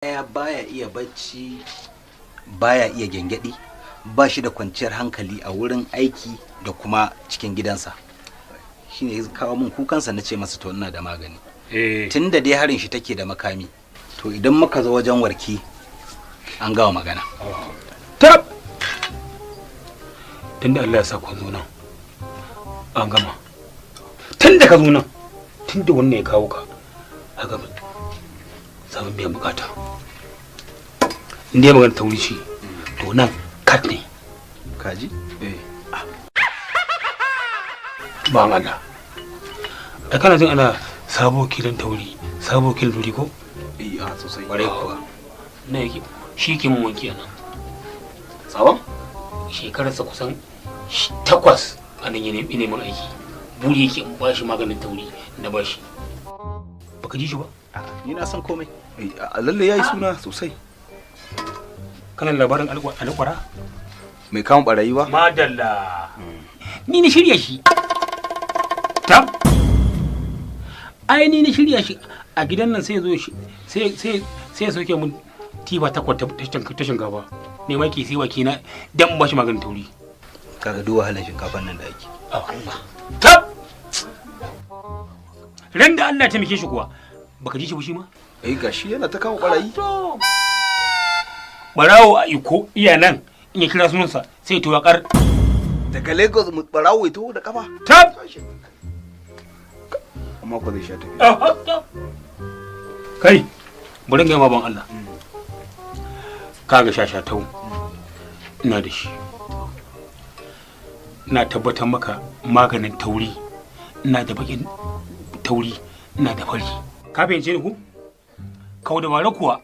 Ɗaya baya iya bacci, baya iya gyangyaɗi, ba shi da kwanciyar hankali a wurin aiki da kuma cikin gidansa. Shine ya kawo min kukansa, na ce masa to ina da magani. Tun da dai harin shi take da makami, to idan muka zo wajen Warki an gawa magana. Tab, tunda Allah ya sa kun zo nan an gama. Tun da ka zo nan, tun da wannan ya kawo ka haka, samun biyan bukata. In dai magana tauri ce, to nan kat ne. Kaji. Eh, ba Allah da kana jin ana sabo kilin tauri, sabo kilin tauri ko? Eh, a sosai. Kwarai kuwa. Na yake shi ke mun wanki nan. Tsawon shekararsa kusan 8 a nan ya neman aiki. Buri yake in bashi maganin tauri. Na bashi. Baka ji shi ba? Ni na san komai. Lalle yayi suna sosai. Kana labarin alƙwara? Mai kama barayi ba? Madalla. Ni na shirya shi. Tab, ai ni na shirya shi a gidan nan. Sai zo shi sai sai ya sauke mun tiba takwas ta shinkafa ne ma ke sai waki na dan ba shi maganin tauri. Kaga duk wahalar shinkafan nan da ake. Allah, tab, ran da Allah ya taimake shi kuwa, baka ji shi ba shi ma? Eh, gashi yana ta kama barayi. Barawo a Iko iya nan, in ya kira sunansa sai to wakar. Daga Lagos barawo ya taho da kafa? Tab. Amma ko zai sha tafiya. Kai, bari ga ban Allah. Kaga shashatau ina da shi. Ina tabbatar maka maganin tauri, ina da bakin tauri, ina da fari. Ka fahimce ni ku? Kau da bare kuwa,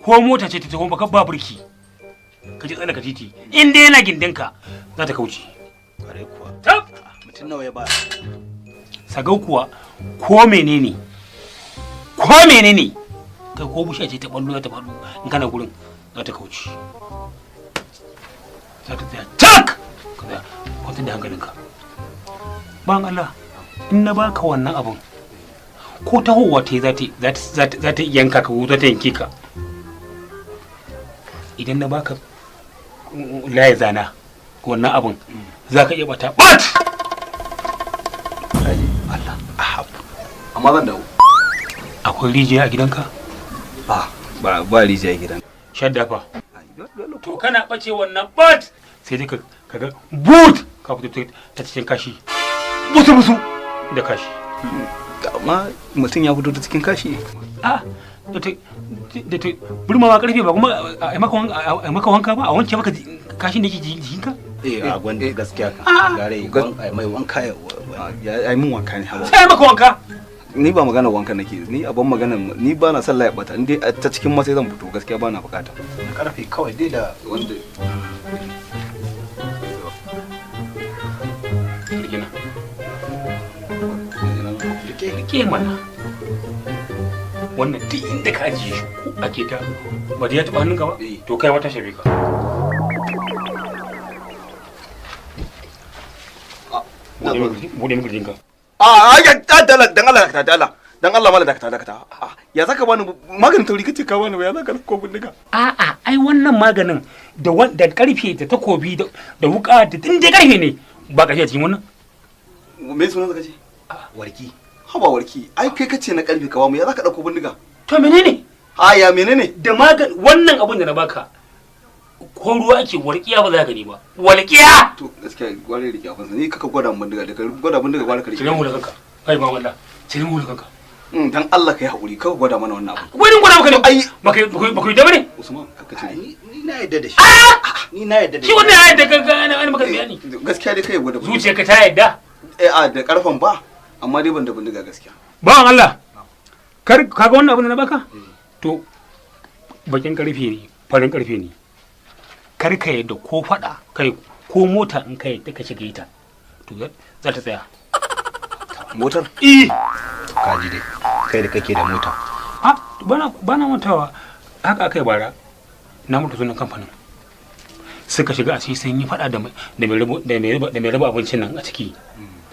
ko mota ce ta taho baka ba burki, ka ji tsallaka titi, in dai yana gindinka za ta kauce. Kwarai kuwa. Tab. Mutum nawa ya ba? Sagau kuwa, ko menene, ko menene kai, ko bushiya ce ta ballo za ta faɗo, in kana gurin za ta kauce, za ta tsaya tak. Ka tsaya, kwantar da hankalinka. Ban Allah, in na baka wannan abun, ko tahowa ta yi za ta yanka ka ko za ta yanke ka, idan na baka laye zana wannan abun, za ka iya bata bat. Allah. Ahab, amma zan dawo. Akwai rijiya a gidanka? Ba ba ba rijiya gidan. Shadda fa? To kana bace wannan bat, sai dai ka ga but ka fito ta cikin kashi, busu busu da kashi. Amma mutum ya fito ta cikin kashi? A da ta burmawa karfe ba kuma a maka wanka ba, a wanke maka kashin da yake jikinka. Eh, a gwanda gaskiya ka gare mai wanka ya ai mun wanka ne hawa. Sai maka wanka. Ni ba magana wanka nake, ni abban magana, ni ba na sallah ya bata, in dai ta cikin masai zan fito, gaskiya ba na bukata. Karfe kawai dai da wanda Rike na. Rike, rike mana. Wannan duk inda ka ajiye shi ko ake ta ba da ya taɓa hannunka ba, to kai wata shafe ka. Bude maka jinka. A a ya dala, dan Allah dakata, dala, dan Allah mala dakata, dakata. Ya zaka bani maganin tauri? Kace ka bani, ya zaka ko bindiga? A'a, ai wannan maganin da da karfe da takobi da wuka da din dai karfe ne, ba karfe a cikin wannan. Me sunan zaka ce? Warki. Haba Warki, ai kai kace na karfe ka ba mu, ya zaka dauko bindiga? To menene? A ya menene? Da magan wannan abun da na baka, ko ruwa ake warkiya ba za ka gani ba, walƙiya. To gaskiya gware rike abin ni kaka gwada mun bindiga, da ka gwada bindiga gware ka rike. Cire mu da kanka. Kai ba wallah, cire mu da kanka. Dan Allah kai hakuri, kaka gwada mana wannan abu. Wani gwada maka ne? Ai baka yi da bane. Usman, kaka cire. Ni na yadda da shi, ni na yadda da shi. Wannan ya yadda ka ga ana maka bayani. Gaskiya dai kai gwada. Zuciyarka ta yadda? Eh, a da karfan ba, amma dai ban da bindiga gaskiya. Bawan Allah, kar kaga wannan abin da na baka, to bakin karfe ne, farin karfe ne. Kar ka yadda ko fada kai ko mota, in ka yadda ka shiga ita, to za ta tsaya. Motar? Eh. Kaji dai, kai da kake da mota. A bana bana mantawa, haka akai bara na mutu, sunan kamfanin suka shiga a sun yi fada da mai raba abincin nan a ciki,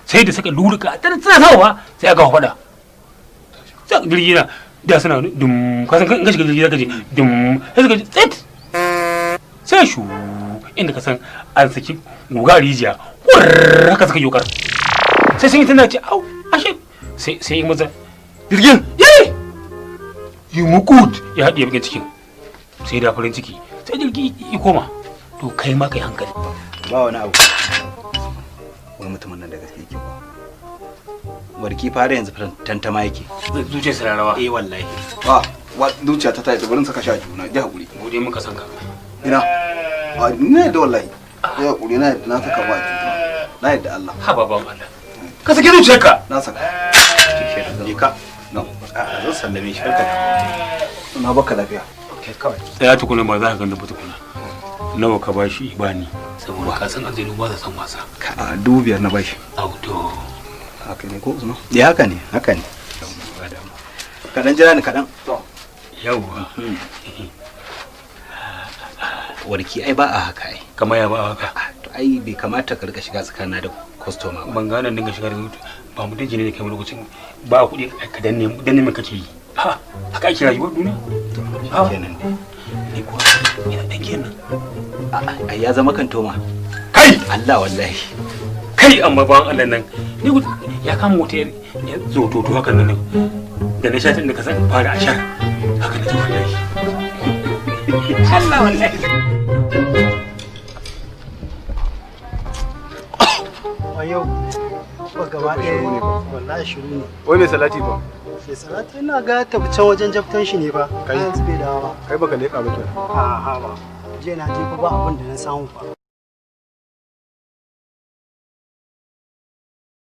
sai da suka lurika tana tana sawa, sai aka fada sai jirgi na Da suna dum ka san in ka shiga jirgi zaka ji dum sai suka ji tsit sai shu inda ka san an saki guga rijiya wurr haka suka yokar sai sun yi tana ce au ashe sai sai maza Jirgin yi yi mukut ya haɗiye bakin cikin sai da farin ciki sai jirgi ya koma to kai ma kai hankali Ba wani abu. Wai mutumin nan da gaske yake kuwa. Warki fara yanzu tantama yake. Zuciyar sa rawa. Eh wallahi. Ah, wa zuciya ta tayi bari in saka shi a juna, ji hakuri. Bude muka san ka. Ina. A ni da wallahi. Ya hakuri na na saka ba juna. Na yadda Allah. Ha baban Allah. Ka saki zuciyarka. Na saka. Je ka. No. A'a zan sallame shi karka. Na baka lafiya. Okay kawai. Tsaya tukuna ba za ka gani ba tukuna. Nawa ka bashi ibani saboda ka san aljanu ba sa san wasa. A 5,000 na bashi. Au to. Haka ne ko Usman? Eh haka ne, haka ne. Kaɗan jira ni kaɗan. To. Yawwa. Warki ai ba a haka ai. Kamar ya ba haka. To ai bai kamata ka rika shiga tsakanina da customer ba. Ban gane dinga shiga da ba mutunci ne da kai lokacin ba kuɗi ka danne danne me kake yi. Ha haka ake rayuwar duniya. To kenan dai. Ni kuwa ina dan kenan. Ai ya zama kan toma. Kai Allah wallahi. Kai amma ban Allah nan ni ya kama wata ya zototo haka nan da na sha tun da ka san fara ashar haka na ji wallahi. Allah wallahi. A yau ba gaba ɗaya wallahi shiru ne. Wai mai salati ba? Mai salati ina ga tafi can wajen jaftan shi ne ba. Kai yanzu bai dawo ba. Kai baka leƙa ba kenan. A'a ba. Jiya na jefa ba abin da na samu ba.